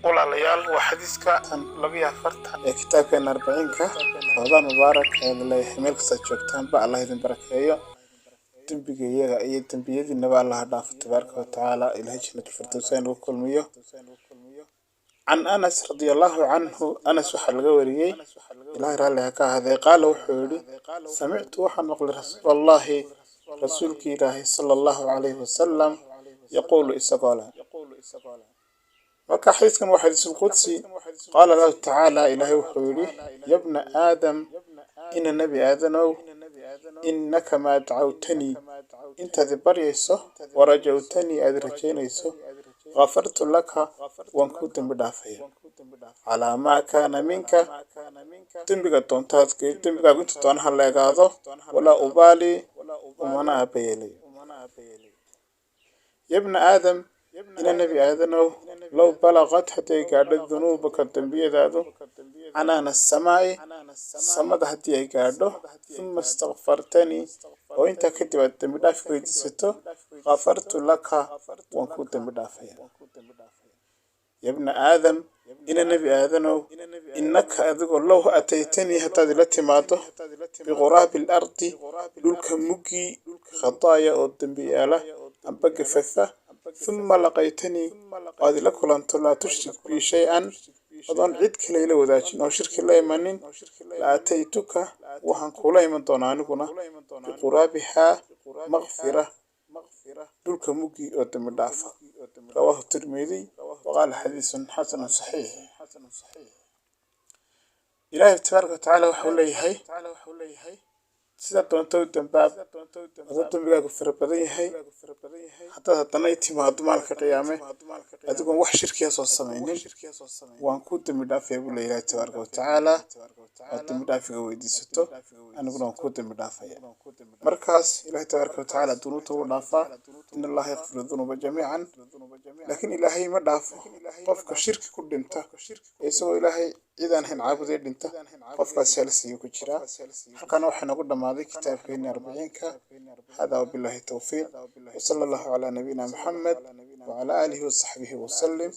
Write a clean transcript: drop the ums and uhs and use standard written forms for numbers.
Walaalayaal, waa xadiiska 42 ee kitaabkeena Arbaciinka. Ramadaan mubaarak ayaan leeyahay meel kastaad joogtaanba. Allah idin barakeeyo, dembiga iyaga iyo dembiyadiinaba Allah dhaafo tabaaraka wa tacaala. Ilahay Jannatulfirdows nagu kulmiyo. Can Anas radia allahu canhu, Anas waxaa laga wariyey, Ilahay raalli ha ka ahaadee, qaala wuxuu yidhi: samictu, waxaan maqlay, rasuulallahi, rasuulkii Ilaahay, sala Allahu calayhi wasalam, yaquulu, isagoo leh. Marka xadiiskan waa xadiisul qudsi. Qaala Allahu tacaala, Ilaahay wuxuu yidhi: yabna Aadam, ina Nebi Aadanow, innaka maa dacawtanii, intaad i baryayso, warajawtanii, aad rajaynayso, ghafartu laka, waan kuu dembi dhaafaya, calaa maa kaana minka, dembiga doontaad, dembigaagu inta doona ha leegaado, walaa ubaali, umana aabayeelayo. Yabna Aadam, ina Nebi Aadanow, low balaqad, hadday gaadho, dunuubaka, dembiyadaadu, canaana asamaa'i, samada haddii ay gaadho, thumma istakfartanii, oo intaa kadib aad dembi dhaaf weydiisato, ghafartu laka, waan kuu dembi dhaafaya. Yabna Aadam, ina Nebi Aadanow, innaka, adigoo, low ataytanii, haddaad ila timaado, biquraabi alardi, dhulka muggii, khataaya, oo dembiyaala amba gafafa, thumma laqaytanii, oo aad ila kulanto, laa tushrik bii shay-an, adoon cid kale ila wadaajin oo shirki la imanin, la ataytuka, waxaan kuula iman doonaa aniguna, biquraabihaa makfira, dhulka muggii oo dembi dhaafa. Rawaahu Tirmidiy waqaala xadiisun xasanun saxiix. Ilaahay tabaaraka watacaala wuxuu leeyahay: sidaad doonto u dambaab, adoo dembigaagu fara badan yahay, haddaad haddana i timaado maalinka qiyaame adigoon wax shirkiya soo samaynin, waan kuu dembi dhaafaya buu leeyahay Ilaahay tabaaraka watacaala. Aad dembi dhaafiga weydiisato, aniguna waan kuu dembi dhaafaya. Markaas Ilaahay tabaaraka watacaala dunuubta wuu dhaafaa, in Allaha yakfiru dunuuba jamiican, laakiin Ilaahay ma dhaafo qofka shirki ku dhinta ee isagoo Ilaahay cid aan hayn caabuday dhinta. Qofkaas halisiyo ku jiraa. Halkana waxaa noogu dhammaaday kitaabkeeni Arbiciinka. Hada wabillahi towfiiq, wasala Allahu calaa nabiyina Maxamed wacala aalihi wasaxbihi wasalim.